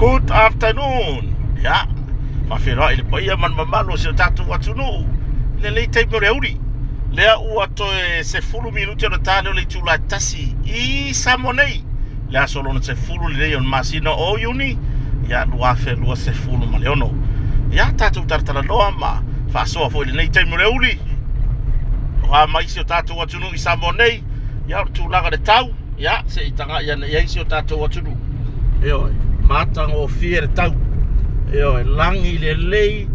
Good afternoon. Ia, faafeiloai le paia ma le mamalu o si o tatou atunuu i lenei taimi o le auli. Lea ua toe 10 minute ona ta lea o le itula e tasi i Samoa nei. Le aso lona 10 lenei o le masina o Iuni, ia 2026. Ia, tatou talatalanoa ma faasoa foi i lenei taimi o le auli. O a mai si o tatou atunuu i Samoa nei, ia o le tulaga i le tau, Ia, se i tagai ane i ai si o tatou atunuu. Ioe, matagofie le tau. Ioe, lagi lelei,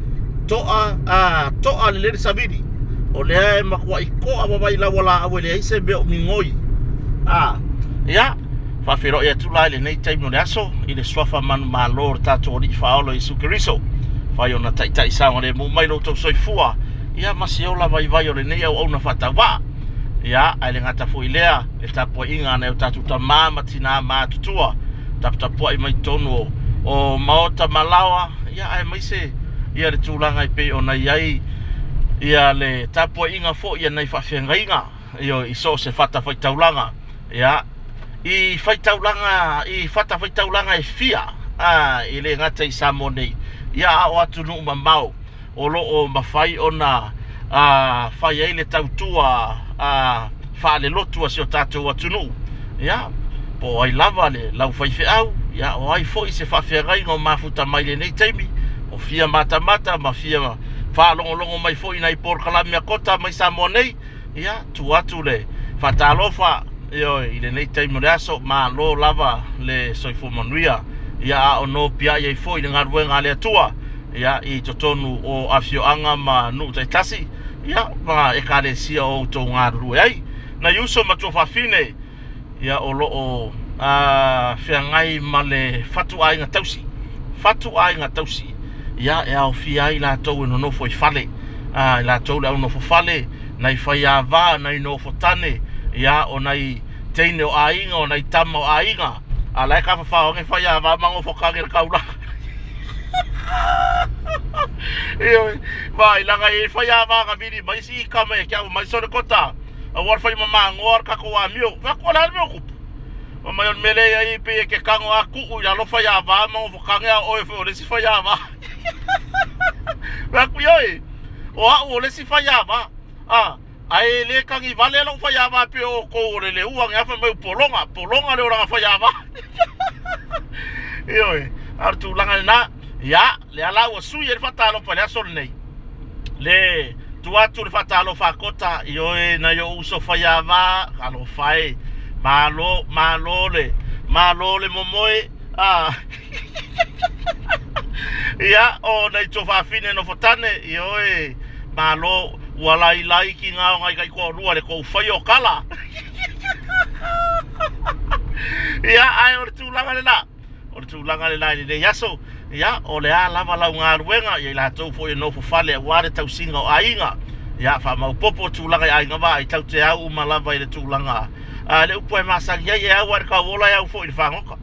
toa, a, toa lelei le savili. O lea e matuai toa vavailau a laau e leai se mea o migoi. A, ia, faafeiloai atu la i lenei taimi o le aso i le suafa manumalo o le tatou Alii Faaola Iesu Keriso. Fai ona taitai saogalemu mai lo outou soifua, ia ma se ola vaivai o lenei auauna faatauvaa. Ia, ae le gata foi i lea, le tapuaiga a nai o tatou tama ma tinā matutua, taputapuai mai totonu o, o maota ma laoa, ia aemaise ia le tulaga e pei ona i ai ia le tapuaiga foi a nai faafeagaiga ia, i so o se fatafaitaulaga ia, i faitaulaga i fatafaitaulaga e fia a, e le gata i Samoa nei ia, a o atunuu mamao o lo o mafai ona fai ai le tautua faalelotu a si o tatou atunuu. Ia, po o ai lava le lau faifeau, ia, o ai foi se faafeagaiga o mafuta mai lenei taimi, o fia matamata ma fia faalogologo mai foi i nai polokalame a Kota mai Samoa nei, ia, tuu atu le faatalofa, ioe, i lenei taimi o le aso, malo lava le soifua manuia, ia, a o nopiai ai foi le galuega a le Atua. ia, i totonu o afioaga ma nuu taitasi, ia, ma ekalesia o outou galulue ai. Nai uso ma tuafafine, ia, o lo o a, feagai ma le fatuaiga tausi. Fatuaiga tausi, ia, e aofia ai latou e nonofo i fale, a, i latou le au nofo fale, nai faiava, nai nofotane, ia, o nai teine o aiga, o nai tama o aiga, a la e tafafao ane faiava ma nofotane i le taulaga. Ioe, vai laga e fai a vaga vili mai si ka mai kia mai sole kota. A war fai mama ngoa ka ko amio. Fa ko la me kupu. O mai on mele ai pe ke kango a ku i lalo fai a va ma o kange a oe o le si fai a va. Fa ku ioe. O a o le si fai a va. A Ae le kagi vale lou faiava pe o kou o le lehua nge afa mai u pologa, pologa le olaga faiava. Ioe, a o le tulaga lena, ia, lea la ua sui ai le faatalofa i le aso lenei. Le tuu atu le faatalofa a Kota, ioe, nai ou uso faiava, alofa e, malo, malo le, malo le momoe, a. Ia, o nai tuafafine nofotane, ioe, malo, Ua lailai ki ngā o ngai kaikoalua le kou whai o kala. Ia, ae o le tulaga lena. O le tulaga lena i lenei aso. Ia, o le a lava lau galuega, ia i latou foi e nofo fale aua le tausiga o aiga. Ia, faamaopopo tulaga i aiga vaai, tatou te au uma lava i le tulaga a le upu e masani ai, e au lava i le tauola, e au foi i le fagota.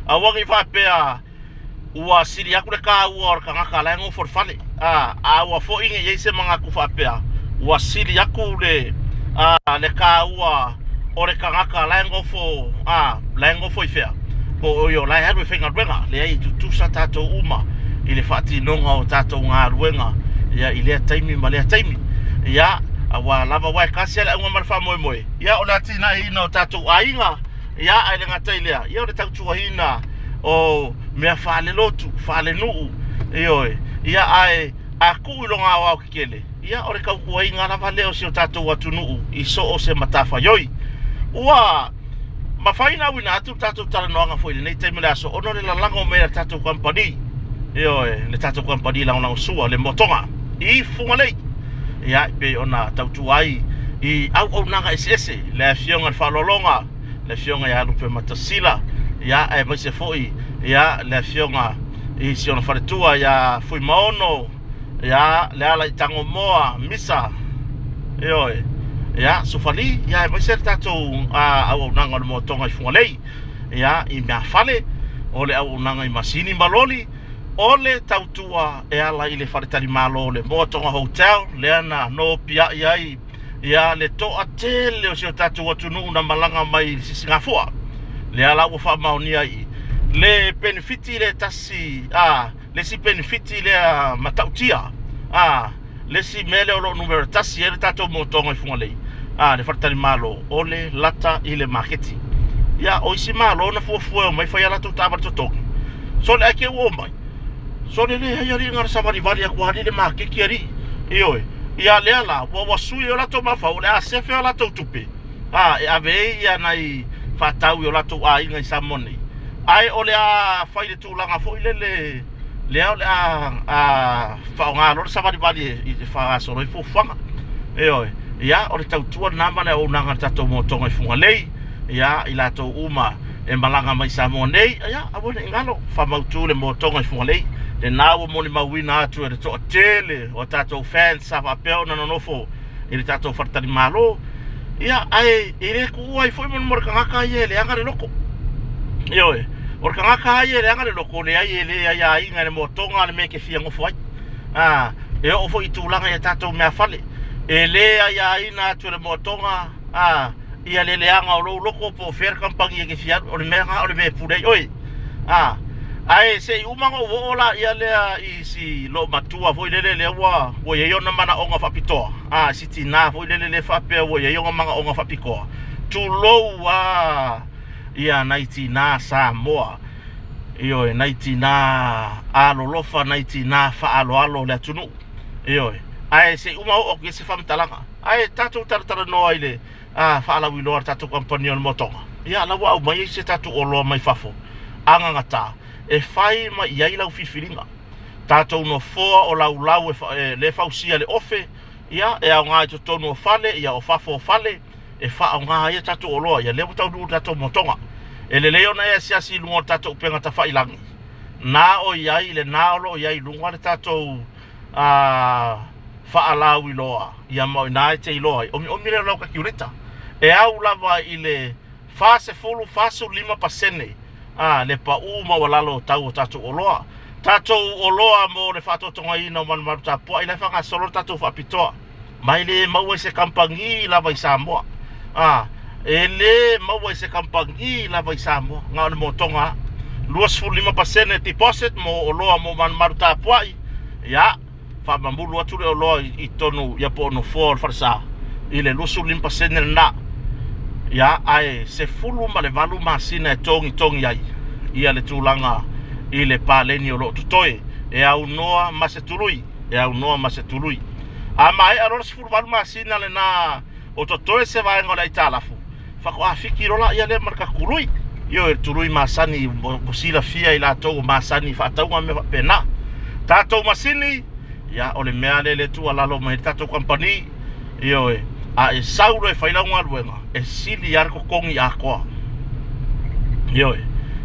Aua ne i faapea ua sili atu le taua o le tagata la e nofo i le fale. A, a ua foi ne i ai se manatu faapea, ua sili atu le, a, le taua o le tagata la e nofo, a, la e nofo i fea, po o o la e alu e faigaluega. Leai, e tutusa tatou uma i le faatinoga o tatou galuega, ia, i lea taimi ma lea taimi. Ia, aua lava, aua e tasi lava le auga ma le faamoemoe, ia, o le atinaeina o tatou aiga, Ia, ae le gata i lea, ia o le tautuaina o mea faalelotu, faalenuu, ioe. Ia, ae a tuu i lona aoaotetele, ia o le tautuaina lava lea o si o tatou atunuu i so o se matafaioi. Ua mafai ona auina atu le tatou talanoaga foi i lenei taimi o le aso ona o le lalago mai a le tatou kamupani, ioe, le tatou kamupani lagolagosua, le Motoga i Fugalei. Ia, e pei ona tautua ai i auaunaga eseese le Afioga i le Faaaloaloga, le Afioga ia Lupe Matasila, ia, aemaise foi ia le Afioga i si ona faletua ia Fuimaono, ia Leala i Tagomoa, Misa, ioe, ia Sufali, ia aemaise le tatou auaunaga o le Moatoga i Fugalei, ia i meafale, o le auaunaga i masini ma loli, o le tautua e ala i le faletalimalo o le Moatoga Hotel, lea na nopiai ai ia le toatele o si o tatou atunuu na malaga mai i le Sisigafua. Lea la ua faamaonia i Le penefiti lea e tasi, a, le isi penefiti lea matautia, a, le isi mea lea o lo o numera tasi ai le tatou motoga i Fugalei, a, le faletalimalo, o le lata i le maketi. Ia, o isi malo na fuafua e omai fai a latou taavale totogi. Sole, ae te i ua omai. Sole, leai alii, na ona savalivali atu lava alii i le maketi alii. Ioe. Ia, lea la, ua sui ai o latou mafaufau, o le a sefe a latou tupe. a e ave ai ia nai faatau i o latou aiga i Samoa nei. Ae o le a fai le tulaga foi lele lea o le a faaaoga loa le savalivali e faagasolo ai fuafuaga. Ioe, ia o le tautua lena ma le auaunaga a le tatou motoga i Fugalei, ia i latou uma e malaga mai Samoa nei, ia aua ne i galo, faamautu le motoga i Fugalei. Lena ua molimauina atu e le toatele o tatou fans sa faapea ona nonofo i le tatou faletalimalo ia ae e le tuua ai foi mo le tagata ia e leaga le loto. Ioe, o le tagata ia e leaga le loto, leai e le aiaina e le motoga le mea e te fia nofo ai. A e oo foi i tulaga ia tatou meafale, e le aiaina atu e le motoga a ia le leaga o lou loto po o fea le kamupani e te fia alu, o le mea lena o le mea e pule ai oe. A ae se i uma ona ou oo laia lea i si loomatua foi lele lea ua ua i ai ona manaoga faapitoa, a si tinā foi lele lea faapea ua i ai ona manaoga faapitoa, tulou a ia nai tinā Samoa, ioe, nai tinā alolofa, nai tinā faaaloalo o le atunuu, ioe. Ae se i uma oo atu i ai se faamatalaga, ae tatou talatalanoa i le a faalauiloa a le tatou kamupani o le motoga, ia la ua aumai ai se tatou oloa mai fafo agagata e fai mai i ai lau filifiliga. Tatou nofoa o laulau e le fausia le ofe, ia e aoga i totonu o fale, ia o fafo o fale, e faaaoga ai a tatou oloa, ia lea ua taunuu le tatou motoga. E lelei ona e asiasi i luga o le tatou upega tafailagi, na o i ai lena o lo o i ai i luga le tatou a faalauiloa, ia ma o ina e te iloa ai, omiomi lea o lau kakiuleta. E au lava i le 40, 45% a le pau maualalo o tau o tatou oloa. Tatou oloa mo le faatotogaina o malumalu tapuai, la e faagasolo le tatou faapitoa. Ma e le maua i se kamupani lava i Samoa. A, e le maua i se kamupani lava i Samoa, na o le motoga lava. 25% deposit mo oloa mo malumalu tapuai, ia, faamamulu atu le oloa i totonu ia po o nofoa o le falesa i le 25% lena. Ia, ae 18 masina e togitogi ai ia le tulaga i le paleni o lo o totoe e aunoa ma se tului, e aunoa ma se tului. A maea loa le 18 masina lena o totoe se vaega o le aitalafu, faatoa fiki loa laia lea ma le tatou tului. Ioe, le tului masani ua silafia e i latou o masani i faatauga ma mea faapena. Tatou masini, ia o le mea lea le tuualalo mai le tatou kamupani, ioe, a e sau loa e fai lau galuega, e sili lava le totogi atoa. Ioe,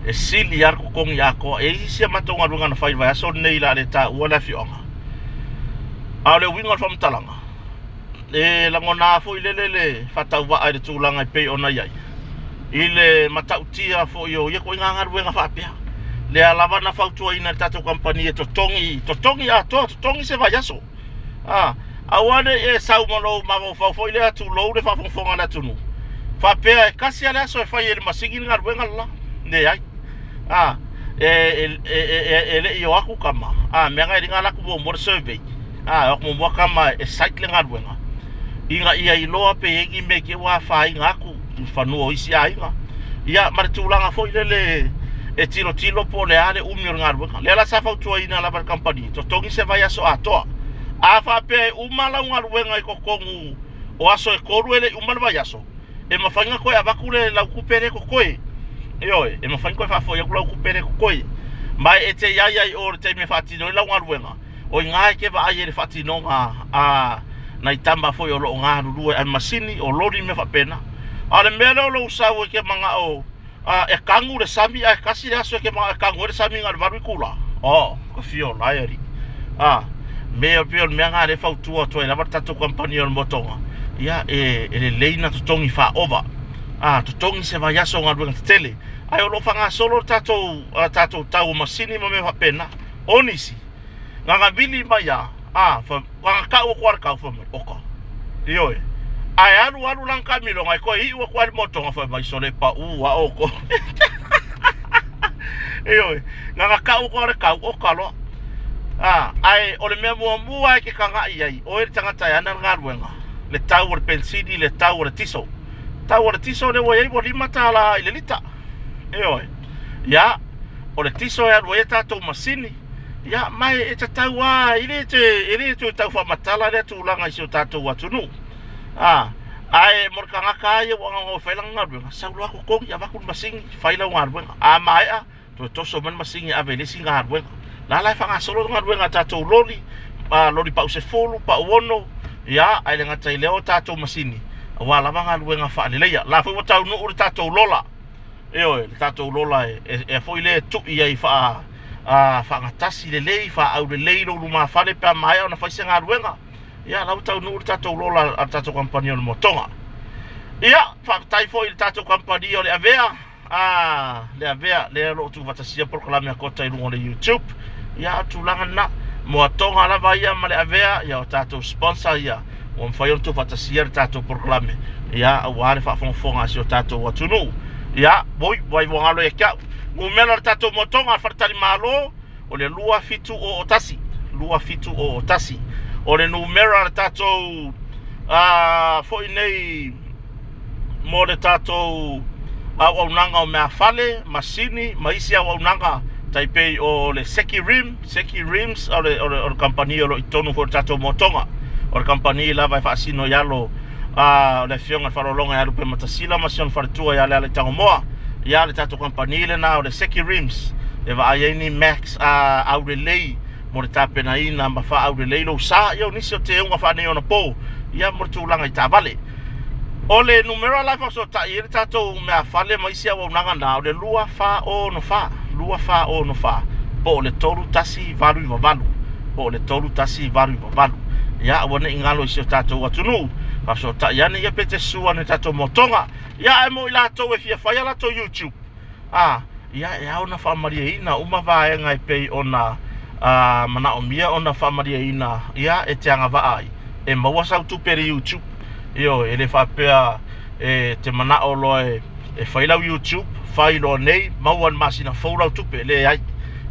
e sili lava le totogi atoa. E i ai isi a matou galuega na fai i le vaiaso lenei o le a le taua le afioaga. A o le uiga o le faamatalaga, e lagona foi lele le faatauvaa i le tulaga e pei ona i ai i le matautia foi o ia ituaiga galuega faapea. Lea lava na fautuaina e le tatou kamupani e totogi, totogi atoa, totogi se vaiaso. A, aua ne i e sau ma lou mafaufau foi lea tulou le faafogafoga a le atunuu, faapea e tasi lava le aso e fai ai e le masini le galuega le la. Leai. A, e, e, e, e, e le i o atu tama, a, mea na e liga ala atu muamua le survey. A, e o atu muamua tama e site le galuega, ina ia iloa pe i ai ni mea i te i ua afaina atu i fanua o isi aiga. Ia, ma le tulaga foi lele e tilotilo po o le a le umi o le galuega. Lea la sa fautuaina lava e le kamupani, totogi se vaiaso atoa. A faapea e uma lau galuega i totonu o aso e tolu e le i uma le vaiaso, e mafai ona toe avatu le lau tupe lea e totoe. Ioe, e mafai ona toe faafoi atu lau tupe lea e totoe. Ma e te i ai ai i o i le taimi e faatino ai lau galuega, o i ina e te vaai ai i le faatinoga a nai tama foi o lo o galulue ai masini, o loli ma mea faapena. A o le mea lea o lou sau e te manao e kanu le sami ae tasi le aso e te manao e kanu ai le sami na o le 8 itula. Oh, ka fia ola e alii. A, me pei o le mea lena lea e fautua atu ai lava le tatou kamupani o le motoga, ia e lelei na totogi faaova. A, totogi se vaiaso o galuega tetele, ae o lo o faagasolo le tatou, tatou tau o masini ma mea faapena. O nisi, na na vili mai a, a, fa, na na tau atu a le tau, fai mai, oka, ioe. Ae alu alu lana taamiloga e toe iu atu ai le motoga, fai mai, sole pau a outou. Ioe, na ona tau atu lava o le tau, oka loa. A, ae o le mea muamua e te tagai ai, o oe le tagata e ana le galuega, le tau o le penisini, le tau o le tiso. Tau o le tiso lea ua i ai ua $5 i le lita. Ioe. Ia, o le tiso e alu ai a tatou masini. Ia, ma e tatau lava, e le toe, e le toe tau faamatala lea tulaga i si o tatou atunuu. A, ae mo le tagata lava ia ua naunau e fai lana galuega, sau loa totogi, avatu le masini, fai lau galuega. A maea, toe toso mai le masini e ave i le isi galuega. La la e faagasolo le galuega a tatou loli, loli pau 10, pau 6, ia, ae le gata i lea o tatou masini, aua lava galuega faaleleia. La foi ua taunuu le tatou lola, ioe, le tatou lola e, e, e foi lea e tui ai faa, a, faagatasi lelei, faaaulelei lou lumafale pe a maea ona fai se galuega. Ia, la ua taunuu le tatou lola a le tatou kamupani o le Motoga. Ia, faafetai foi i le tatou kamupani o le Avea, a, le Avea, lea o lo o tuufaatasia polokalame a Kota i luga o le YouTube. Ia, o tulaga lena. Moatoga lava ia ma le Avea, ia o tatou sponsor ia, ua mafai ona tuufaatasia le tatou polokalame, ia, aua le faafogafoga a si o tatou atunuu. Ia, oi, ua galo ia te au. Numera o le tatou Moatoga, faletalimalo, o le 2701 2701 o le numera le tatou foi nei mo le tatou auaunaga o meafale, masini ma isi auaunaga tai pei o le Seki Rim, Seki Rims o le, o le, o le kamupani o lo o i totonu foi o le tatou motoga. O le kamupani lava e faasino i alo a o le afioga i le Faaaloaloga ia Lupe Matasila ma si ona faletua ia Lealai Tagomoa. Ia le tatou kamupani lena o le Seki Rims e vaai ai ni max a aulelei mo le tapenaina ma faaaulelei lou sa. Ia o nisi o teuga faaneionapo ia mo le tulaga i taavale. O le numera la e faafesootai ai le tatou meafale ma isi auaunaga na, o le 2464, 2464, po o le 3188, po o le 3188. Ia, aua ne i galo i si o tatou atunuu, faafesootai ane ia pe te susu ane i tatou motoga. Ia, ae mo i latou e fia fai a latou YouTube, a, ia, e ao ona faamalieina uma vaega e pei ona a, manaomia ona faamalieina, ia, e te agavaa ai e maua sau tupe i le YouTube. Ioe, e le faapea e te manao loa e, e fai lau YouTube, fai loa nei, maua i le masina fou lau tupe. Leai,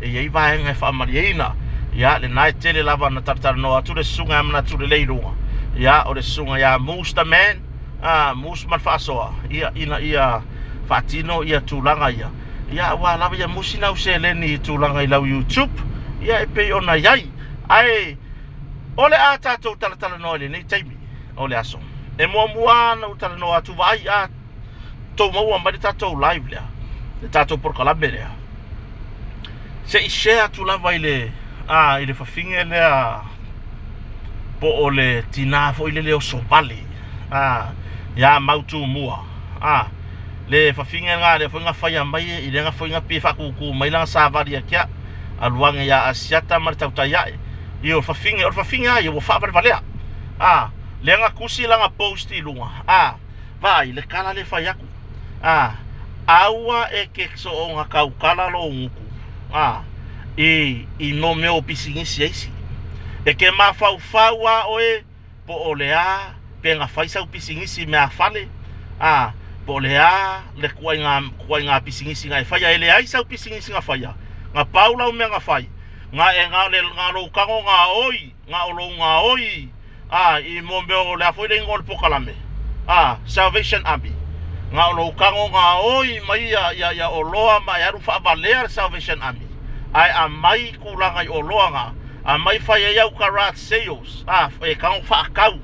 e i ai vaega e faamalieina. Ia, lena e tele lava na talatalanoa atu le susuga ia Manatu Lelei i luga. Ia, o le susuga ia Moose the Man, a, Moose ma le faasoa, ia, ina ia faatino ia tulaga ia. Ia, aua lava ia musi nau seleni i tulaga i lau YouTube, ia e pei ona i ai. Ae, o le a tatou talatalanoa i lenei taimi o le aso. E muamua ona ou talanoa atu, vaai, a tou maua mai le tatou live lea, le tatou polokalame lea, se i share atu lava i le, a, i le fafine lea po o le tinā foi lele oso vale, a, ia Mautumua, a, le fafine lena lea foi na faia mai i lea foi na pei e faatūtū mai lana savali ia te au, alu ane ia Asiata ma le tautai ae. Ia o le fafine, o le fafine lava ia ua faavalevalea. A, lea na tusi lana post i luga, a, vaai le tala lea e fai atu. A, aua e te soona tautala lou gutu, a, i, i no mea o pisinisi a isi. E te mafaufau lava oe po o le a pe na fai sau pisinisi i meafale, a, po o le a le tuaiga, tuaiga pisinisi na e faia. E leai sau pisinisi na faia, na pau lau mea na fai, na e na o le, na o lou tago gaoi, na o lou gaoi, a, i mo mea o le a foi le igoa o le polokalame, a, Salvation Army. Na o lou tago gaoi mai ia, ia, ia oloa ma e alu faavalea le Salvation Army, ae aumai tulaga i oloa na, aumai fai ai au garage sales, a, e tago faatau,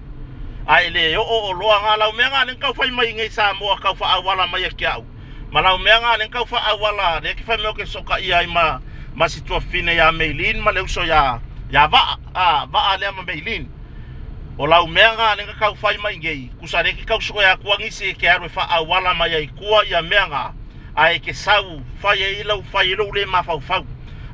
ae le oo oloa na. Lau mea na lea na tau fai mai nei Samoa tau faaauala mai ia te au, ma lau mea na lea na tau faaauala, lea e te fai mai ou te fesootaia ai ma, ma si tuafafine ia Maylene ma le uso ia, ia Vaa, a, Vaa lea ma Maylene. O lau mea na lea na tau fai mai nei, tusa lea e te tau sue atua nisi e te alu e faaauala mai ai i tua ia mea na, ae e te sau fai ai lau, fai ai lou le mafaufau.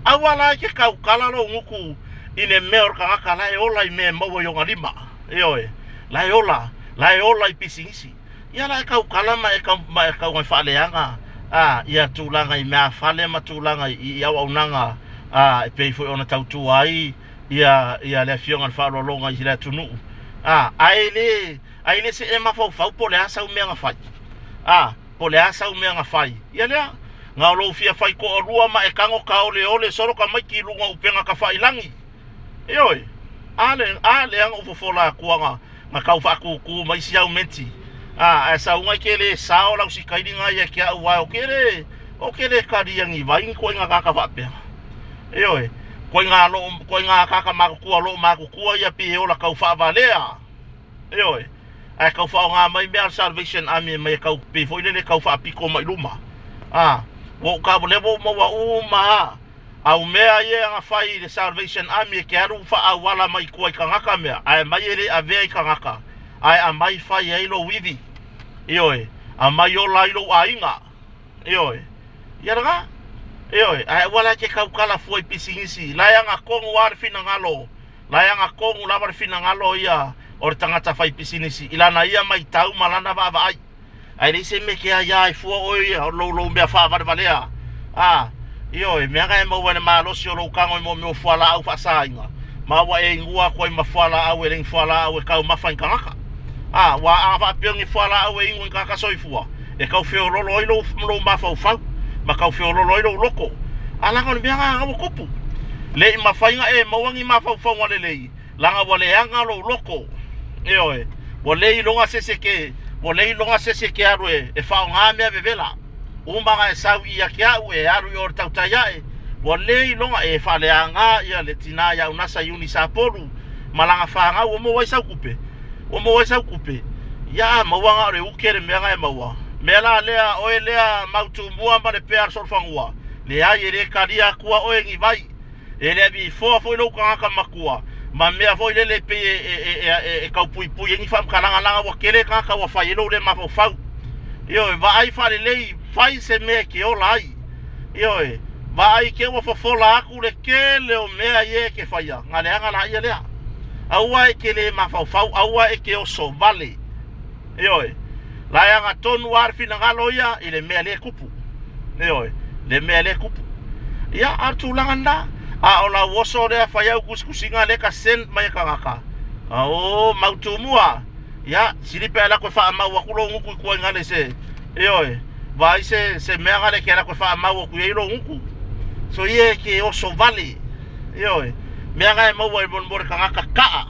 Aua la e te tautala lou gutu i le mea o le tagata la e ola i mea e maua i ona lima. Ioe, la e ola, la e ola i pisinisi. Ia la e tautala ma e tau, ma e tau faaleaga a, ia tulaga i meafale ma tulaga i, i auaunaga a, e pei foi ona tautua ai ia, ia le afioga i le faaaloaloga i le atunuu. A, ae le, ae le see mafaufau po o le a sau mea na fai. A, po o le a sau mea na fai. Ia lea. Na o lou fia fai toalua ma e tago taoleole solo tamaiti i luga o upega tafailagi. Ioe, a le, a lea na ou fofola atua na, na tau faatūtū mai si au menti. A, ae sauga e te le sao lau sitaili na ia te au, ae ou te le, ou te le talia ni vai ni koina tagata faapea. Ioe, koina loo, koina tagata matutua o loo matutua ia pei e ola tau faavalea. Ioe, ae tau faaaoga mai mea a le Salvation Army e mai e tau pei foi lele e tau faapito mai luma. A, ua ou tau, lea ua ou maua uma lava au mea ia na fai i le Salvation Army e te alu faaauala mai tua i tagata mea, ae aumai e le avea i tagata, ae aumai fai ai lou ivi. Ioe, aumai ola ai lou aiga. Ioe, ia lena. Ioe, ae aua la e te tautala fua i pisinisi, la e agatonu lava le finagalo La e agatonu lava le finagalo ia o le tagata faipisinisi i lana ia matau ma lana vaavaai. Ae leai se mea e te aia ai fua oe ia o lou, lou mea faavalevalea. A, ioe, mea na e maua i le malosi o lou tago i mea o fualaau faasaina, ma ua e inua atu ai ma fualaau e le ni fualaau e taumafa i tagata. A, ua a faapea o ni fualaau e inu i tagata soifua, e tau feololo ai lou, lou mafaufau ma tau feololo ai lou loto. A leaga o le mea lena ua tupu. Le i mafai ona e maua ni mafaufauga lelei, leaga ua leaga lou loto. Ioe, ua le iloga se isi e te, ua le iloga se isi e te alu e, e faaaoga mea vevela. Uma ona e sau ia te au e alu i o i le tautai ae, ua le iloga e faaleaga ia le tina ia Unasa Iuni Sapolu ma lana fanau ua maua ai sau tupe. Ua maua ai sau tupe, ia a maua na o le uke le mea na e maua. Mea la lea, oe lea Mautumua ma le pea a le solofanua, leai e le talia atua oe ni vai. E le aviifoa foi lou tagata matua, ma mea foi lele e pei e, e, e, e, e tau puipui ai ni faamatalaga leaga ua tele tagata ua fai ai lou le mafaufau. Ioe, vaai faalelei, fai se mea e te ola ai. Ioe, vaai te ua fofola atu le tele o mea ia e te faia, na leaga laia lea. Aua e te le mafaufau, aua e te oso vale. Ioe, la e agatonu lava le finagalo ia i le mea lea e tupu. Ioe, le mea lea e tupu. Ia, a o le tulaga lena. A o lau oso lea fai au tusitusiga lea ka send mai e tagata. O, mautumua. Ia, sili pe alu atu e faamau atu lou gutu i tua i gale se, ioe, vaai se, se mea gale e te alu atu e faamau atu i ai lou gutu. So ia e te oso vale, ioe, mea na e maua i mo le tagata kaa,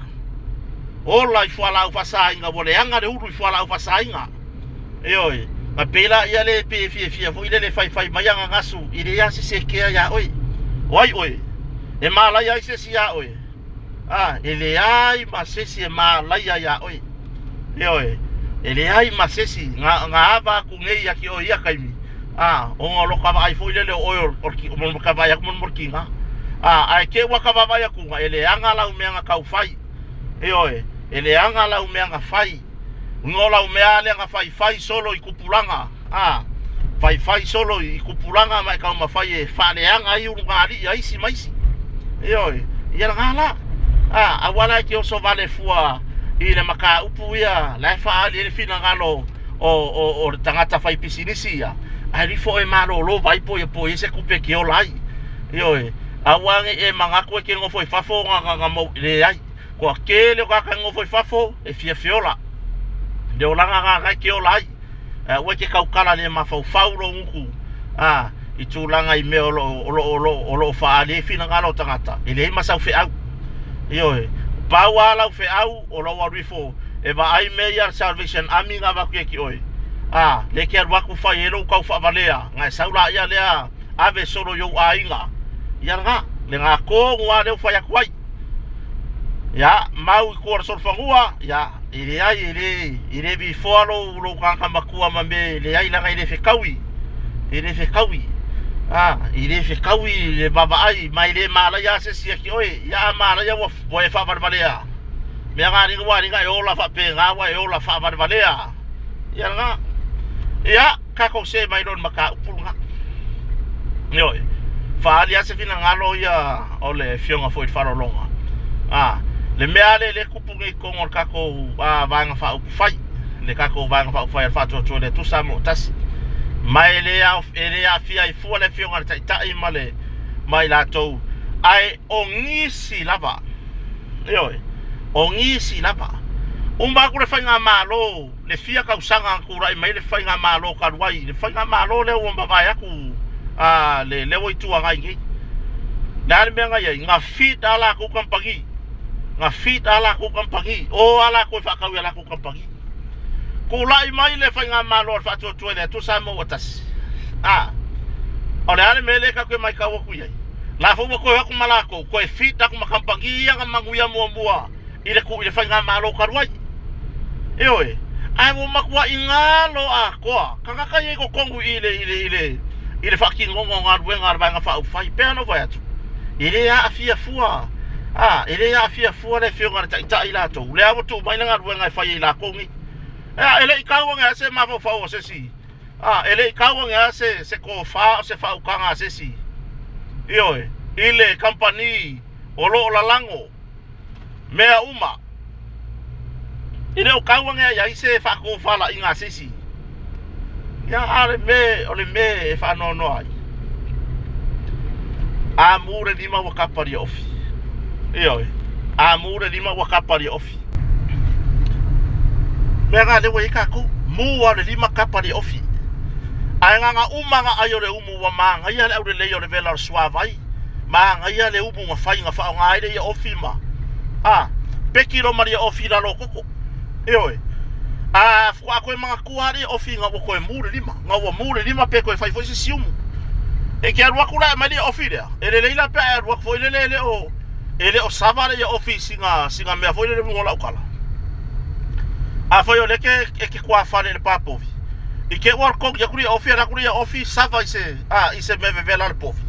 ola i fualaau faasaina, ua leaga le ulu i fualaau faasaina. Ioe, na pei la ia le pe fiafia foi lele faifai mai ana gasu i leai lava se isi e kea iā oe. O ai oe? E malaia ai se isi iā oe? A, e leai ma se isi e malaia iā oe. Ioe, e leai ma se isi na, na ava atu nei ia ki oe ia taimi, a, ona o lota vaai foi lele o oe o, o, o, o ka vaai atu mo le kiga. A, ae te ua ka vaavaai atu, e leaga lau mea na tau fai. Ioe, e leaga lau mea na fai. Uiga o lau mea lea na faifai solo i tupulaga, a, faifai solo i tupulaga ma e taumafai e faaleaga ai ulugalii a isi ma isi. Ioe, ia lena la. A, aua la e te oso vale fua i le mataupu ia la e faaali ai le finagalo o, o, o le tagata fai pisinisi ia, ae lifo e malolo vai po ia po i ai se tupe e te ola ai. Ioe, aua ne i e manatu e te nofo i fafo na, na, na mau, leai. Kua tele o tagata e nofo i fafo e fia feola. Le olaga na na e te ola ai. Ae aua e te tautala le mafaufau lou gutu a i tulaga i mea o lo o lo o lo o lo o faaali ai finagalo o tagata e leai ma sau feau. Ioe, pau lava lau feau o lou alu ifo e vaai mea ia a le Salvation Army na avatu ia ki oe. A, lea e te alu atu fai ai lou tau faavalea, na e sau laia lea ave solo i ou aiga. Ia lena, lena tonu lava lea ua fai atu ai. Ia, mau i tua o le solofanua, ia, e leai, e le, e le vifoa lou, lou tagata matua ma me, leai, leaga e le fetaui, e le fetaui, a, e le fetaui le vaavaai, ma e le malaia lava se isi ia te oe, ia a malaia ua, ua e faavalevalea. Mea na alii, ua alii na e ola faapena, ua e ola faavalevalea. Ia lena. Ia, tatou see mai loa i le mataupu lena. Ioe, faaali lava se finagalo ia o le afioga foi i le faaaloaloga. A, le mea lava lea lea e tupu nei i totonu o le tatou a, Vaega Faaupufai, le tatou Vaega Faaupufai a le Faatuatua i le Atua Samoa ua Tasi. Ma e le, e le aafia ai fua le afioga i le Taitai ma le ma i latou, ae o nisi lava, ioe, o nisi lava. Uma atu le faigamalo le fia tausaga na tulai mai ai le faigamalo talu ai, le faigamalo lea ua mavae atu A le lea ua Itu Agai nei. Le a le mea na i ai? Na feed a lakou kamupani. Na feed a lakou kamupani. O a lakou e faatau i a lakou kamupani. Tulai mai le faigamalo a le Faatuatua i le Atua Samoa ua tasi. A o le a le mea lea tatou te matau atu i ai? La foi ua toe o atu ma lakou, toe feed atu ma kamupani ia na manuia muamua i le i le faigamalo talu ai. Ioe, ae ua matuai galo atoa tagata ia i totonu i le i le i le i le faatinoga o galuega a le Vaega Faaupufai. Pei ona ou fai atu, e le aafia fua, a, e le aafia fua le Afioga i le Taitai latou, lea ua tuu mai le galuega e fai e i latou nei. E le i tau ane lava se mafaufau o se isi, a, e le i tau ane lava se, se tofa o se faautaga a se isi, ioe, i le kamupani o lo o lalago mea uma. E le o tau ane ai ai se faatofalaiga a se isi. Ia, a o le mea, o le mea e faanoanoa ai, a mu le lima ua kapa lia ofi. Ioe, a mu le lima ua kapa lia ofi. Mea na lea ua i ai tatou, mu lava le lima kapa lia ofi. Ae na ona uma na ai o le umu ua manaia le aulelei o le vela o le suavai, manaia le umu na fai na faaaoga ai le ia ofi ma a peki lo malia ofi lalo o koko. Ioe. A faatoa toe manatua lava le ia ofi ina ua toe mu le lima. Ina ua mu le lima pe toe fai foi se isi umu. E te alu atu la e aumai le ia ofi lea, e lelei la pe a e alu atu foi lele e le o e le o sava le ia ofi i sina sina mea foi lele i luga o lau tala. Afai o lea e te e te tuafale i le pa povi, i te i ua togi atu le ia ofi alu atu le ia ofi sava i se a i se mea vevela le povi.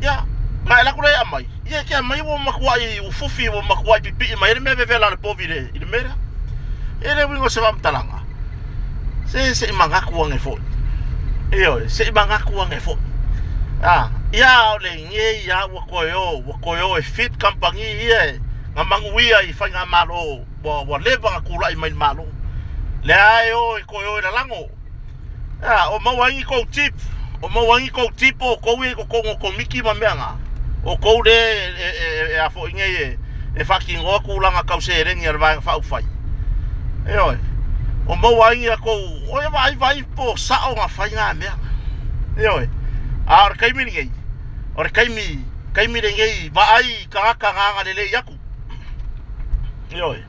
Ia, na e alu atu lea e aumai, ia e te aumai ua matuai ua fufi ua matuai pipii mai ai le mea vevela a le povi i le i le mea lea. E le uiga o se faamatalaga, se se i manatu ane foi. Ioe, se i manatu ane foi. A, ia o lenei lava ua toe o, ua toe o e fit kamupani ia e na manuia i faigamalo ua, ua leva ona tulai mai i le Malo. Lea e o e toe o e lalago. A, o maua ai ni tou tip, o maua ai ni tou tip o outou ia i totonu o komiti ma mea na. O outou lea e, e, e, e a foi nei e, e faatinoa tulaga tau seleni a le Vaega Faaupufai. Ioe. O maua ai ni atou, o ia vaai vaai po o sao na fai na mea. Ioe. A o le taimi lenei, o le taimi, taimi lenei, vaai tagata na agalelei atu. Ioe.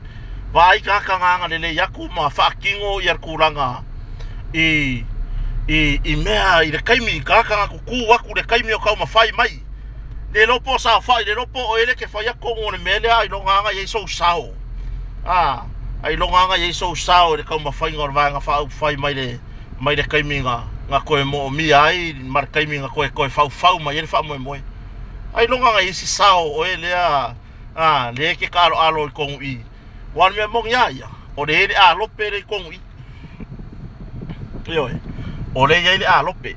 Vaai tagata na agalelei atu ma faatino ia le tulaga i i i mea i le taimi tagata na tutu atu i le taimi o taumafai mai. Le iloa po o saofai, le iloa po o oe lea e te fai atu tonu o le mea lea ailoga lava na i ai sou sao. A, ailoga lava na i ai sou sao i le taumafaiga o le Vaega Faaupufai mai le mai le taimi na na toe moomia ai ma le taimi na toe toe faufau mai ai le faamoemoe. Ailoga na i ai se sao o oe lea a, lea e te taaloalo i tonu i i. Aua o le mea moni lava ia, o lea e i ai le alope lea i tonu i i. Ioe, o lea e i ai le alope.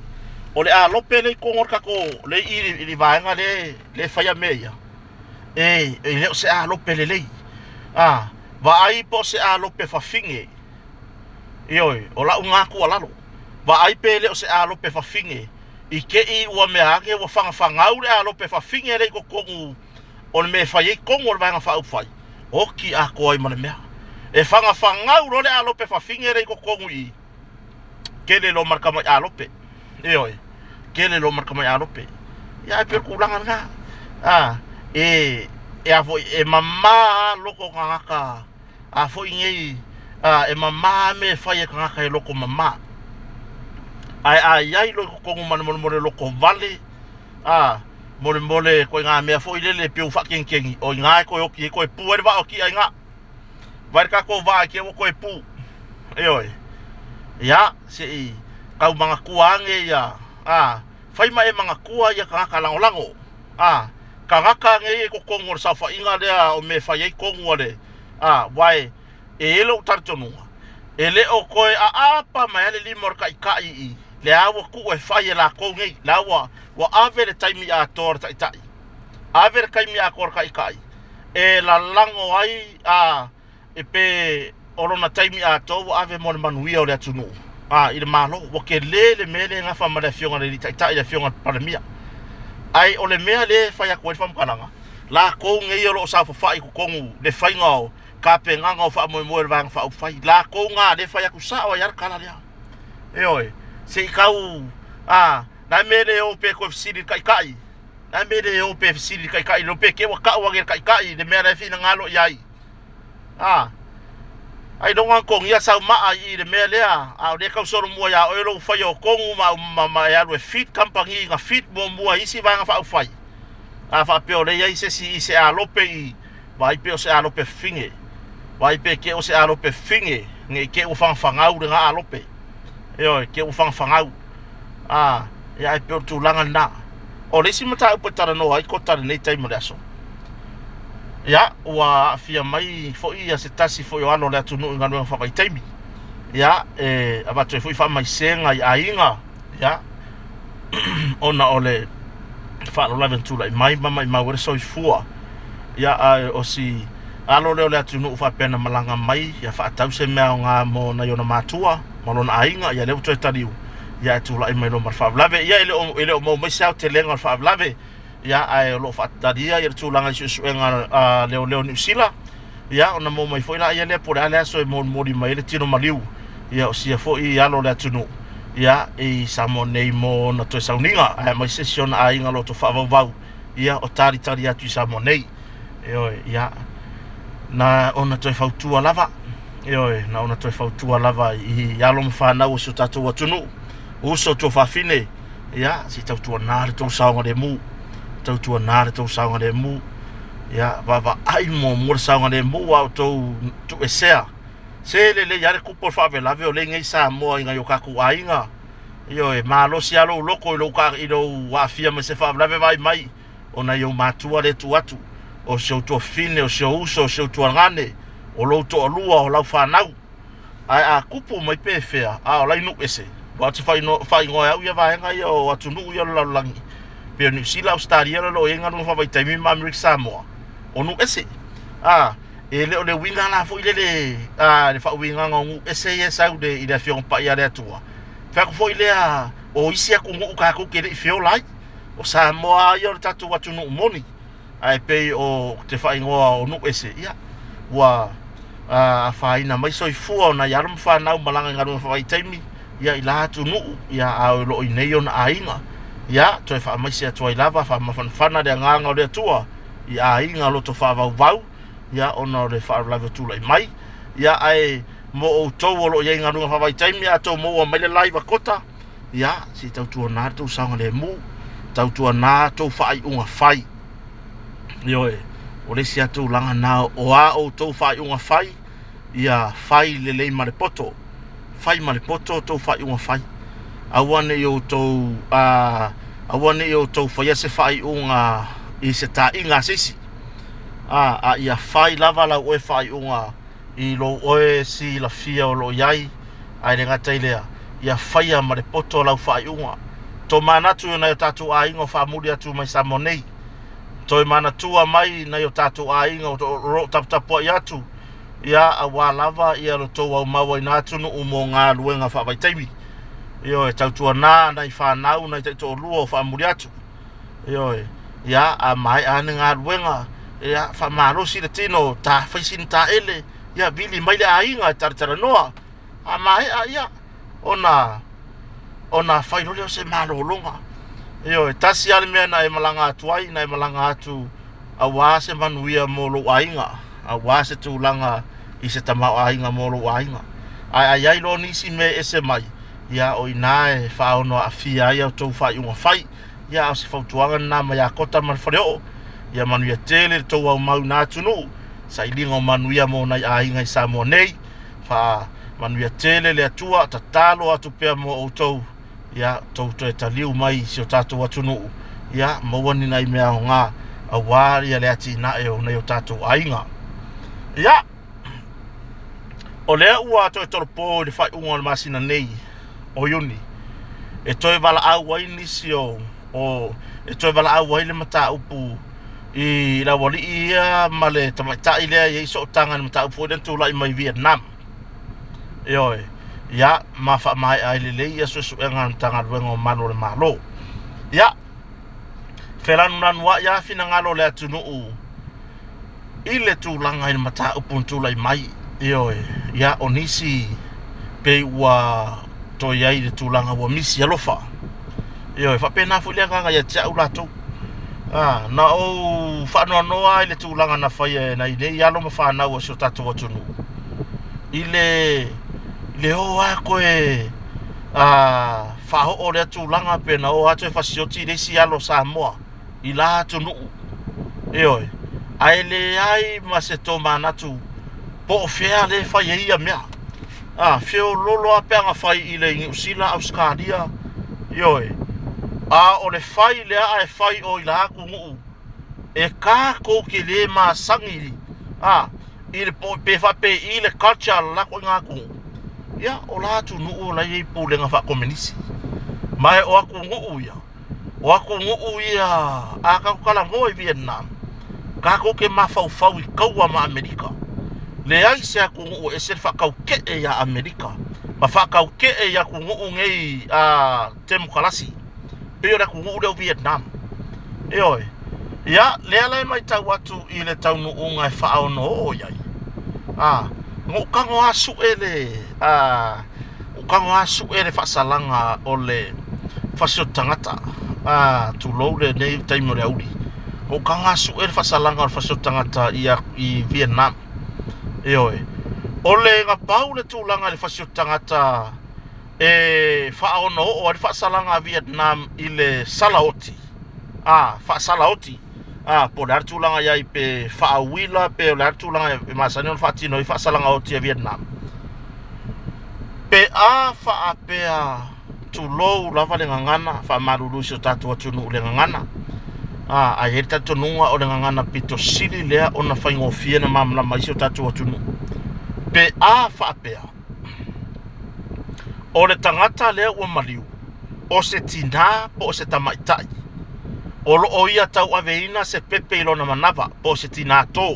O le alope lea i totonu o le tatou, lea i i le vaega lea e faia mea ia, e le o se alope lelei. A, vaai po o se alope fafine. Ioe, o lau lena tuualalo. Vaai pe le o se alope fafine i te i ua mea ane ua fagafagau le alope fafine lea i totonu o le mea e fai ai tonu o le Vaega Faaupufai, oti atoa ai ma le mea. E fagafagau loa le alope fafine lea i totonu i i, tele loa ma le tamai alope. Ioe, tele loa ma le tamai alope. Ia ae pei o le tulaga lena. A, e, e a foi, e mama lava loko o tagata, a foi nei, a, e mama lava mea e fai e tagata e loko mama. Ae a i ai loa i totonu ma le molemole loko vale, a, molemole koiga mea foi lele pei ua faakenikeni, o i ina e toe oti ai, toe pu ai le vaa o ti'a i ina. Vai le tatou vaa i te i ua toe pu. Ioe. Ia, se i tau manatua ane ia, a, fai ma e manatua ia tagata lagolago. A, tagata nei e totonu o le saofaiga lea o mea e fai ai tonu a le, a, aua e, e i ai lou talitonuga, e le o toe aapa mai lava le lima o le taitai i lea ua tuu e fai e latou nei, la ua, ua ave le taimi atoa o le taitai, ave le taimi atoa o le taitai e lalago ai a e pe o lona taimi atoa ua ave mo le manuia o le atunuu a i le Malo. Ua tele le mea lea e gafa ma le Afioga i le Alii Taitai, le Afioga i le Palemia. Ae o le mea lea e fai atu ai le faamatalaga, latou nei o lo o saofafai i totonu le faiga o tapenaga o faamoemoe o le Vaega Faaupufai, latou na lea e fai atu sao ai lava le tala lea. Ioe, se i tau a. Na mea le o pe koe fesili i le taitai. Na mea le o pe fesili i le taitai le pe ke ua kau age le taitai i le mea la e finagalo i ai. A, ailoga na totogia sau maa i i le mea lea, a o lea e tau solomua ia oe lou faia o tonu ma, ma, ma e alu e fit kamupani na fit muamua e isi vaega faaupufai. A faapea o lea e i ai se isi i se alope i, vaai pe o se alope fafine, vaai pe te i o se alope fafine, ne i te i ua fagafagau lena alope. Ioe, te i ua fagafagau. A, ia ae pei o le tulaga lena. O le isi mataupu e talanoa ai Kota i lenei taimi o le aso, ia, ua aafia mai foi ia se tasi foi o alo o le atunuu i galuega faavaitaimi. Ia, e avatu ai foi faamaisega i aiga, ia, ona o le faalavelave na tulai mai ma maimau ai le soifua. Ia, ae o si alo lea o le atunuu faapea na malaga mai ia faatau se mea aoga mo nai ona matua ma lona aiga, ia lea ua toe taliu, ia ae tulai mai loa ma le faalavelave. Ia e le o maua mai se aotelega o le faalavelave, ia ae o lo o faatalia ia le tulaga i suesuega a leoleo Niu Sila, ia ona maua mai foi laia lea po o le a le aso e molimoli mai ai le tino maliu, ia o sia foi alo o le atunuu, ia i Samoa nei mo ona toe sauniga, aemaise si ona aiga loto faavauvau, ia o talitali atu i Samoa nei. Ioe, ia na ona toe fautua lava, ioe, na ona toe fautua lava i alo ma fanau o si o tatou atunuu, uso tuafafine, ia se i tautuana le tou saogalemu, tautuana le tou saogalemu, ia vaavaai muamua le saogalemu a outou tuuesea. Se lelei lava le tupu o le faalavelave o lea e i inei i Samoa i nai o tatou aiga. Ioe, malosi lava lou loto i lou, i lou aafia mai se faalavelave vaai mai o nai ou matua lea e tuu atu, o si ou tuafafine, o si ou uso, o si ou tuagane, o lou toalua, o lau fanau. Ae a tupu mai pe fea, a o la e i nuu ese, aua ou te faaigoa e au ia vaega ia o atunuu ia o le lalolagi, pei o Niu Sila, Ausetalia o lo o i ai galuega faavaitaimi ma Amerika Samoa, o nuu ese. A, e le o le uiga la foi lele, a, le faauigaga o nuu ese ia e sau i le Afioga Paia a le Atua. Fai atu foi lea, o isi atunuu tatou te le i feola ai. O Samoa lava ia o le tatou atunuu moni. Ae pei o te faaigoa o nuu ese, ia, ua afaina mai soifua o nai alo ma fanau malaga i galuega faavaitaimi, ia, i la atunuu, ia, a o lo o i inei ona aiga. Ia, toe faamaise atu ai lava, faamafanafana le agaga o le Atua i aiga loto faavauvau, ia, ona o le faalavelave o tulai mai. Ia, ae mo outou o lo o i ai i galuega faavaitaimi, a outou maua mai le live a Kota, Ia, se i tautuana le tou saogalemu, tautuana tou faaiuga fai. Ioe, o le isi lava tulaga na o a outou faaiuga fai, ia fai lelei ma le poto. Fai ma le poto tou faaiuga fai. Aua ne i outou, aua ne i outou faia se faaiuga i se taaiga a se isi. A ia fai lava lau oe faaiuga i lou oe silafia o lo o i ai, ae le gata i lea, ia faia ma le poto lau faaiuga. Tomanatu i nai o tatou aiga o faamuli atu mai Samoa nei. Toe manatua mai nai o tatou aiga o lo o taputapuai atu, ia aua lava ia lo tou aumau ai na atunuu mo galuega faavaitaimi. Ioe, tautuana nai fanau, nai taitoalua o faamuli atu. Ioe, ia a maea ane galuega, ia faamalosi le tino, ta fai sina taele, ia vili mai le aiga e talatalanoa. A maea ia ona ona fai loa lea o se malologa. Ioe, tasi lava le mea na e malaga atu ai, na e malaga atu aua se manuia mo lou aiga, aua se tulaga i se tamaoaiga mo lou aiga. Ae a i ai loa nisi mea e ese mai, ia o i ina e faaono aafia ai a outou faaiuga fai. Ia, a o se fautuaga lena mai ia Kota ma le Faleoo, ia manuia tele le tou aumau i na atunuu, sailiga o manuia mo nai aiga i Samoa nei, faamanuia tele le Atua, tatalo atu pea mo outou, ia tou toe taliu mai i si o tatou atunuu, ia maua ni nai mea aoga aua ia le atinae o nai o tatou aiga. Ia, o lea ua toe tolopo i le faaiuga o le masina nei o Iuni e toe valaau ai nisi o, o e toe valaau ai le mataupu i le aualii ia ma le tamaitai lea e i ai sootaga i le mataupu foi lea na tulai mai i Vietnam. Ioe, ia ma faamaea ai lelei ia suesuega a le Matagaluega o Malu o le Malo. Ia, felanulanuai lava finagalo o le atunuu i le tulaga i le mataupu na tulai mai. Ioe, ia o nisi pei ua toe i ai i le tulaga ua misi alofa. Ioe, faapena foi le agaga ia te au latou. A, na ou faanoanoa i le tulaga na faia e nai nei alo ma fanau a si o tatou atunuu i le le o lava toe faaoo lea tulaga pe na o lava toe fasioti le isi alo Samoa i la atunuu. Ioe, ae leai ma se tomanatu po o fea lea e fai ai ia mea. A, feololo lava pe ana fai i le Niu Sila, Ausetalia, ioe. A o le fai lea ae fai o i la atunuu e tatou te le masani a, i le pe faapei le culture a le la ituaiga atunuu. Ia, o la atunuu o la e i ai pulega faakomenisi. Ma o atunuu ia, O atunuu ia a tatou talanoa i Vietnam, tatou te mafaufau i taua ma Amerika. Leai se atunuu e ese le faataukee ia Amerika ma faataukee i atunuu nei a temokalasi pei o le atunuu lea o Vietnam. Ioe. Ia, lea la e matau atu i le taunuuga e faaonooo i ai. A, na ou tago lava sue le a Ua tago lava sue le faasalaga o le fasioti tagata, a, tulou lenei taimi o le aoauli. Ua tago lava sue le faasalaga o le fasioti tagata i, i Vietnam. Ioe. O le na pau le tulaga i le fasioti tagata e faaonooo ai le faasalaga a Vietnam i le salaoti, a, faasalaoti, a, po o le a le tulaga i ai pe faauila pe o le a le tulaga e masani ona faatino ai faasalaga oti a Vietnam. Pe a faapea tulou lava le gagana, faamalulu i si o tatou atunuu i le gagana, a, ae i ai le talitonuga o le gagana pito sili lea ona faigofie ona malamalama ai si o tatou atunuu. Pe a faapea o le tagata lea ua maliu, o se tinā po o se tamaitai, o lo o ia tauaveina se pepe i lona manava, po o se tinā tō.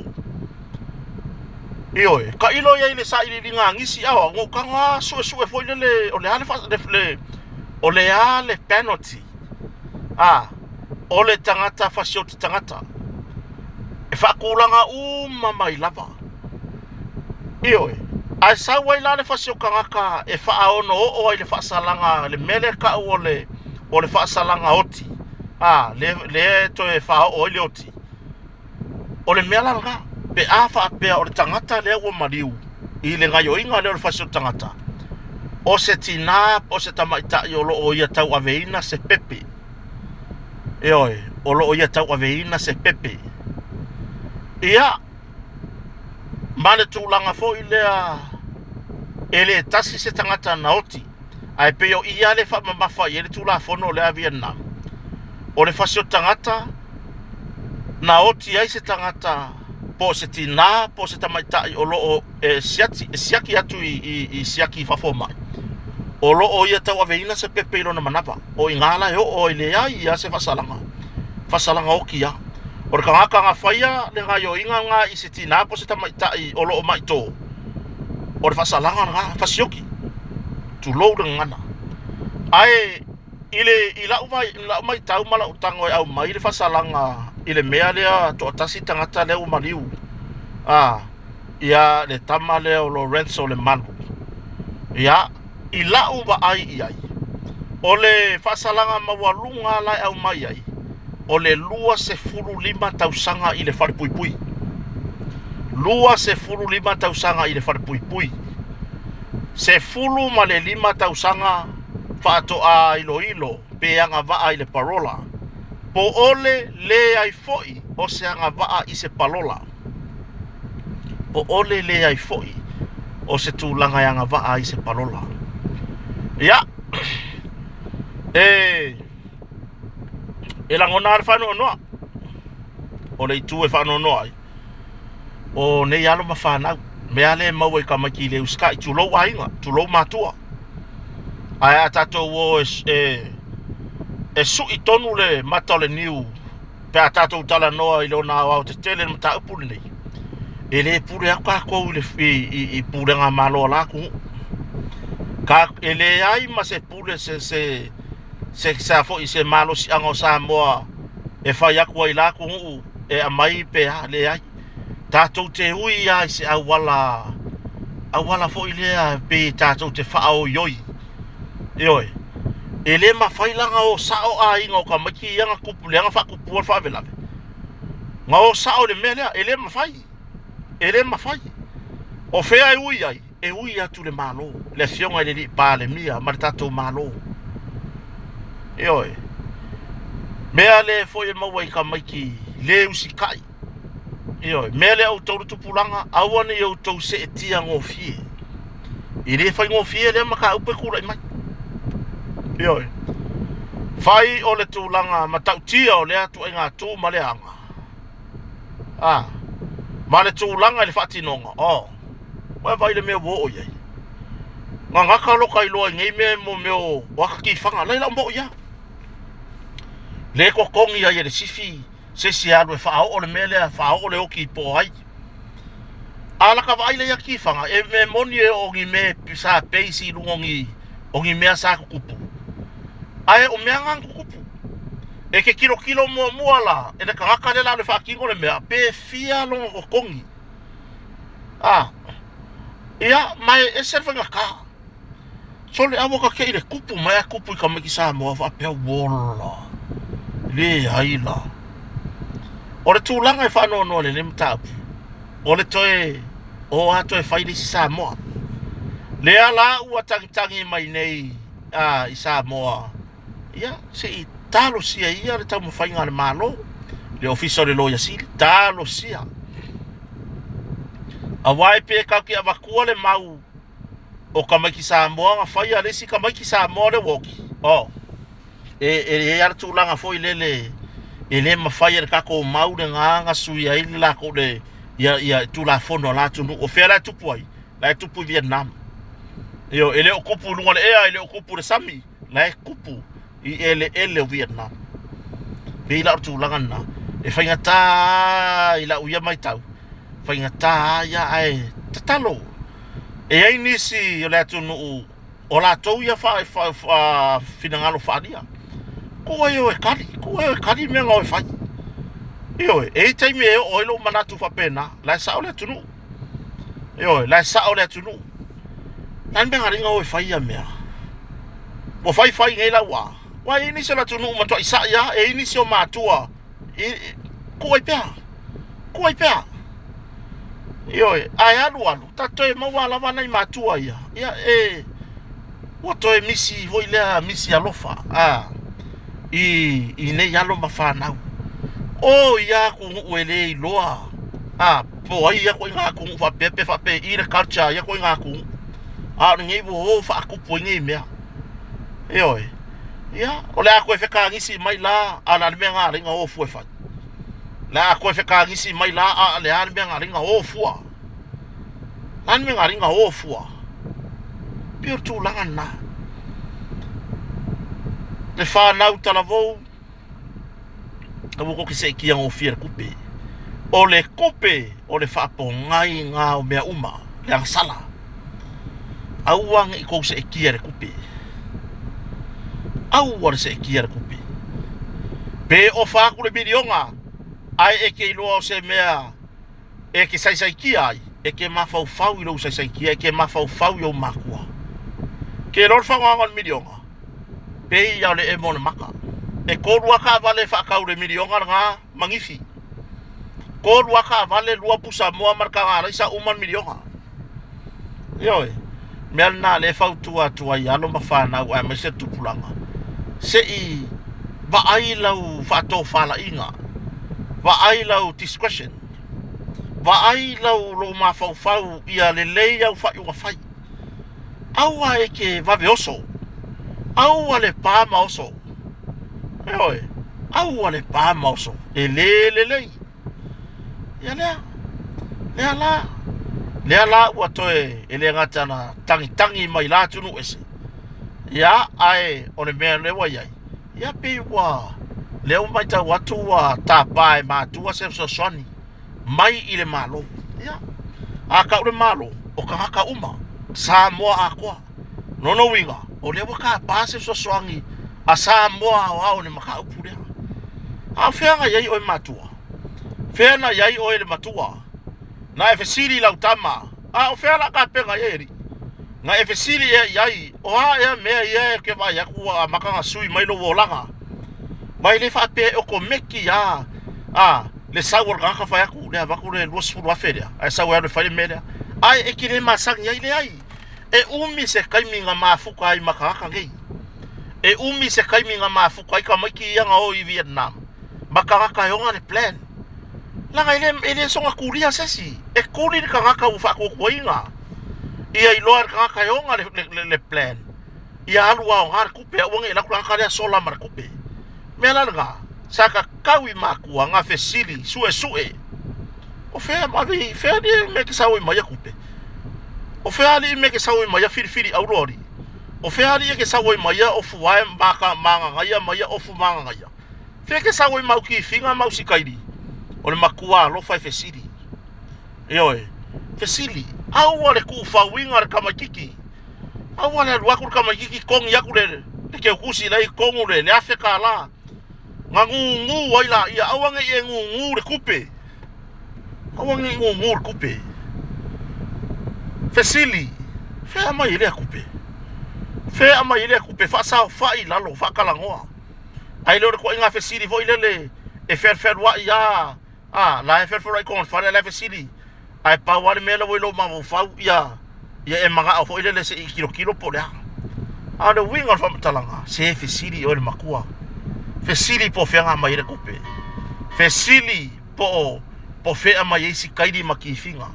Ioe, tailo i ai i le sailiiliga a nisi, a o ou tago lava suesue foi lele, o le a le, le, le, o le a le penalty, a, o le tagata fasioti tagata, e faatulaga uma mai lava. Ioe, ae sau ai la le fasi o tagata e faaonooo ai le faasalaga, le mea lea e tau o le, o le faasalaga oti, a, lea, lea e toe faaoo ai le oti. O le mea la lena, pe a faapea o le tagata lea ua maliu i le gaioiga lea o le fasi o le tagata, o se tinā po o se tamaitai o lo o ia tauaveina se pepe, ioe, o lo o ia tauaveina se pepe, ia, ma le tulaga foi lea e le tasi se tagata na oti, ae pei o i lava le faamamafa i ai le Tulafono lea a Vietnam, o le fasi o tagata na oti ai se tagata po o se tinā po o se tamaitai o lo o e siati, e siaki atu i, i, i siaki i fafo mai, o lo o ia tauaveina se pepe i lona manava. O i ngā la e oo ai leai ia se faasalaga, faasalaga oti ia. O le tagata na faia le gaioiga lena i se tinā po o se tamaitai o lo o mai tō, o le faasalaga lena, fasioki, tulou le gagana. Ae i le i lau vai, lau maitau ma lau tago e aumai le faasalaga i le mea lea toatasi tagata lea ua maliu, a, ia le tama lea o Lorenzo Lemalu. Ia, i lau vaai i ai, o le faasalaga maualuga la e aumai ai, o le 25 tausaga i le falepuipui. 25 tausaga i le falepuipui. 15 tausaga faatoa iloilo pe agavaa i le parola, po o le leai foi o se agavaa i se palola. Po o le leai foi o se tulaga e agavaa ai se palola. Ia, e, e lagona lava le faanoanoa, o le itu e faanoanoa ai, o nei alo ma fanau, mea lea e maua i tamaiti i le usitai, tulou aiga, tulou matua. Ae a tatou o e, e, e sui tonu le mata o le niu pe a tatou talanoa i lona aoaotetele i le mataupu lenei, e le pule atu tatou i le i, i, i pulega malo a la atunuu. Ka, e leai ma se pule se se se se foi se malosiaga o Samoa e fai atu ai i la atunuu e aumai pe a, leai. Tatou te ui lava i se auala auala foi lea pe tatou te faaoioi. Ioe. E le mafai la ona o sao aiga o tamaiti ia na tupu lea na faatupua le faalavelave na o sao i le mea lea, e le mafai, e le mafai. O fea e ui ai? E ui atu i le Malo, le Afioga i le Alii Palemia ma le tatou Malo. Ioe. Mea lea foi e maua i tamaiti le usitai. Ioe, mea lea outou le tupulaga, aua ne i outou seetia gofie. E le faigofie lea mataupu e tulai mai. Ioe. Fai o le tulaga matautia o lea ituaiga tu ma lea aga. A, ma le tulaga i le faatinoga, oh, ua e vaai i le mea ua oo i ai. Gagata loka iloa i nei mea mo mea o ata tifaga, laila o moʻi lava. Le totogi ai e le sifi se isi e alu e faaoo le mea lea, faaoo le oti po o ai. A laka vaai lea ia tifaga, e mea moni e oo ni mea sa base i luga o ni, o ni mea sa tutupu. Ae o mea na na tutupu. E te tilotilo muamua la e le tagata lea la alu e faatino le mea, pe fia lona totogi. A, ia, ma e ese le faigata. Sole aua ka kei le kupu mai a kupu i tamaiti Samoa faapea uola. Leai la. O le tulaga e faanoanoa i lenei mataupu, o le toe o a toe fai le isi Samoa. Lea la ua tagitagi mai nei a, i Samoa, ia se i talosia ia le taumafaiga a le Malo, le Ofisa o le Loia Sili, talosia. Aua e pe tatou te avatua le mau o tamaiti Samoa na faia le isi tamaiti Samoa le ua oti. Oh. E, e i ai lava le tulaga foi lele e le mafai e le tatou mau lena na sui ai le latou le ia ia Tulafono a la atunuu. O fea la e tupu ai? La e tupu i Vietnam. Ioe, e le o tupu i luga o le ea, e le o tupu i le sami, la e tupu i eleele o Vietnam. Pei la o le tulaga lena, e faigata i lau ia matau, faigata ia ae tatalo. E i ai nisi o le atunuu o latou ia finagalo faaalia. Tuu ai o e kali, tuu ai o e kali mea na o e fai. Ioe, e i ai taimi e oo ai lou manatu faapena, la e sao le atunuu. Ioe, la e sao le atunuu. La le mea na o e fai ia mea. Ua fai fai nei lau a. Ua e i ai nisi o le atunuu matuai sa'i lava, e i ai nisi o matua i, tuu ai pea, tuu ai pea. Ioe, ae alu alu, ta toe maua lava nai matua ia. Ia e ua toe misi foi lea misi alofa a i i nei alo ma fanau. O ia atunuu e le iloa a po o ai ia ituaiga atunuu faapea pe faapei le culture a ia ituaiga atunuu. A o lenei ua o faatupu ai nei mea. Ioe. Ia, o le a toe fekagisi mai la, a o le a le mea na ala ai ona o fua e fai? O le a toe fekagisi mai la, a o le a le mea na ala ai ona o fua? O le a le mea na ala ai ona o fua? Pei o le tulaga lena. Le fanau talavou, aua tou te seetia gofie i le tupe. O le tupe o le faapogai na o mea uma, le agasala. Aua ne i tou seetia i le tupe. Aua le seetia i le tupe. Pe ofa atu le miliona, ae e te iloa o se mea e te saisaitia ai, e te mafaufau i lou saisaitia, e te mafaufau i ou matua. Ke iloa le faaaogaina o le miliona, pei lava o le emo o le maka. E tolu lava taavale e faatau i le miliona lena manifi. Tolu lava taavale, lua pusa moa ma le taga alaisa, uma le miliona. Ioe, mea lena lea e fautua atu ai i alo ma fanau aemaise le tupulaga, se i vaai lau faatofalaiga, vaai lau discretion, vaai lau lou mafaufau ia lelei au faaiuga fai. Aua e te vave oso, aua le pa ma oso. Ioe, aua le pa ma oso, e le lelei. Ia lea, lea la, lea la ua toe e le gata na tagitagi mai la atunuu ese, ia ae o le mea lea ua i ai, ia pei ua lea ua matau atu ua tapa e matua se fesoasoani mai i le Malo. Ia, a tau le Malo, o tagata uma, Samoa atoa. Lona uiga, o lea ua tapa se fesoasoani a Samoa aoao i le mataupu lea. A o fea na i ai oe matua? Fea na i ai oe le matua? Na e fesili i lau tama, a o fea la tapena i ai alii? Na e fesili ea i ai, O a ea mea ia e ke vaai aku ua amata ona sui mai lou olaga? Aua e le faapea e okomeki a a le sau o le tagata fai atu, le avatu le 20,000 lea, ae sau e alu e fai le mea lea. Ae e te le masani ai, leai. E umi se taimi na mafuta ai ma tagata nei. E umi se taimi na mafuta ai tamaiti ia na o i Vietnam ma tagata e ona le plan. Leaga e le, e le soona tulia se isi. E tuli le tagata ua faatuatuaina. Ia iloa e le tagata e ona le, le, le, le plan. Ia alu aoga le tupe, aua ne i alu atu le tagata lea sola ma le tupe. Mea la lena, sa tatau i matua na fesili, suesue. O fea, ma fea alii mea e te sau ai ma ia tupe? O fea alii mea e te sau ai ma ia filifili auro alii? O fea alii e te sau ai ma ia ofu ae maka magagaia ma ia ofu magagaia? Fea e te sau ai ma au kifiga ma au sikaili? O le matua alofa e fesili. Ioe, fesili. Aua le tuufauina o le tamaititi. Aua le alu atu le tamaititi togi atu le, le keukusi la i tonu le, le $1,000. Na gūgū ai laia, aua ne i e gūgū le tupe. Aua ne i gūgū le tupe. Fesili, fea mai ai lea tupe? Fea mai ai lea tupe? Faasaofai i lalo, faatalanoa. Ae le o le ituaiga fesili foi lele e fealualuai lava, a, la e fealualuai i totonu o le fale, a la e fesili. Ae pau lava le mea lea ua i lou mafaufau, ia, ia e manao foi lele se i tilotilo po o le a. A o le uiga o le faamatalaga, se fesili oe le matua. Fesili po o fea na aumai ai le tupe. Fesili po o, po o fea aumai ai sikaili ma kifiga.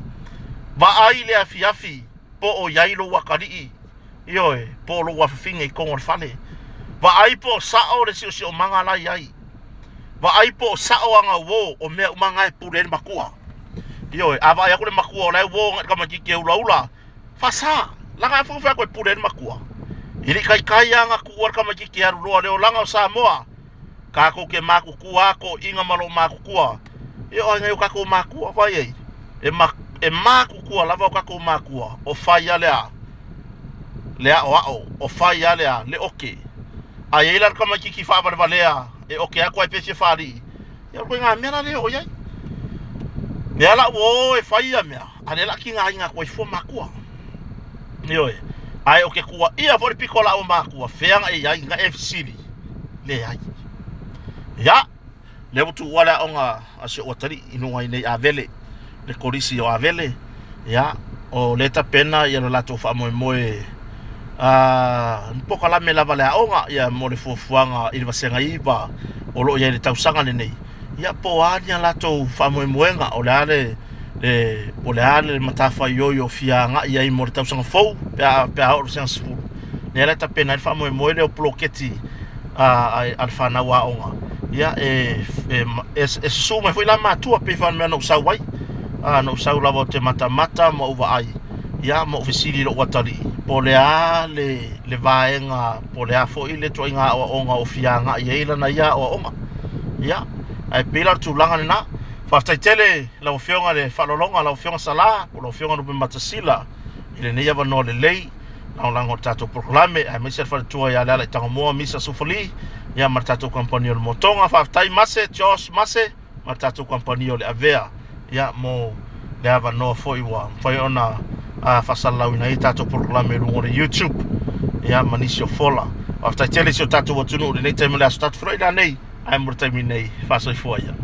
Vaai le afiafi po o i ai lou atalii Ioe, po o lou afafine i totonu o le fale. Vaai po o sao le siosiomaga la i ai. Vaai po o sao ana uo, o mea uma na e pule ai le matua. Ioe, a vaai atu le matua o la e uo agai le tamaititi e ulaula, faasa, leaga a fai atu e pule ai le matua. E le i taitai lava ona tuua le tamaititi e alu loa le olaga o Samoa. Tatou te matutua a toeaiina ma lou matutua. E oo ai o tatou matua, vai ai. E, ma, e matutua lava o tatou matua, o fai a le a, le aoao, o fai a le a, le oke. A i ai la le tamaititi faavalevalea e oke atu ai pe fia faalii, ia o le ituaiga mea la lea e oo i ai. Lea la ua o e fai ia mea, a lea la tigaina atu ai fua matua. Ioe. Ae o ke tuuaia foi le pito o laua matua, fea na e i ai, na e fesili, leai. Ia, lea ua tuua le aoga a si ou atalii i luga i nei Avele, le kolisi o Avele. Ia, o lea e tapena ia le latou faamoemoe a ni polokalame lava le aoga ia mo le fuafuaga i le vasega 9 o lo o i ai i le tausaga lenei. Ia po o a ni a latou faamoemoega, o le a le, le, po o le a le matafaioi o fia agai ai mo le tausaga fou pe a, pe a oo i le vasega 10. Lea la e tapena ai le faamoemoe lea o poloketi a, a, a le fanau aoga. Ia e, e, e, e susū mai foi la matua pei foi o le mea na ou sau ai. A, na ou sau lava ou te matamata ma ou vaai, ia ma ou fesili i lou atalii, po o le a le, le vaega po o le a foi le ituaiga aoaoga o fia agai ai lana ia aoaoga. Ia, ae pei la o le tulaga lena. Faafetai tele lau Afioga i le faaaloaloga, lau Afioga Sala, po o lau Afioga Lupematasila i lenei avanoa lelei lagolago i le tatou polokalame, aemaise le faletua ia Lealai Tagamoa, Misa Sufali, ia ma le tatou kamupani o le Motoga. Faafetai Mase, Josh Mase, ma le tatou kamupani o le Avea ia mo le avanoa foi ua mafai ona faasalalauina ai tatou polokalame i luga o le YouTube ia ma nisi o fola. Faafetai tele i si o tatou atunuu i lenei taimi o le aso. Tatou feiloai nanei ae mo le taimi nei, faasoifua ia.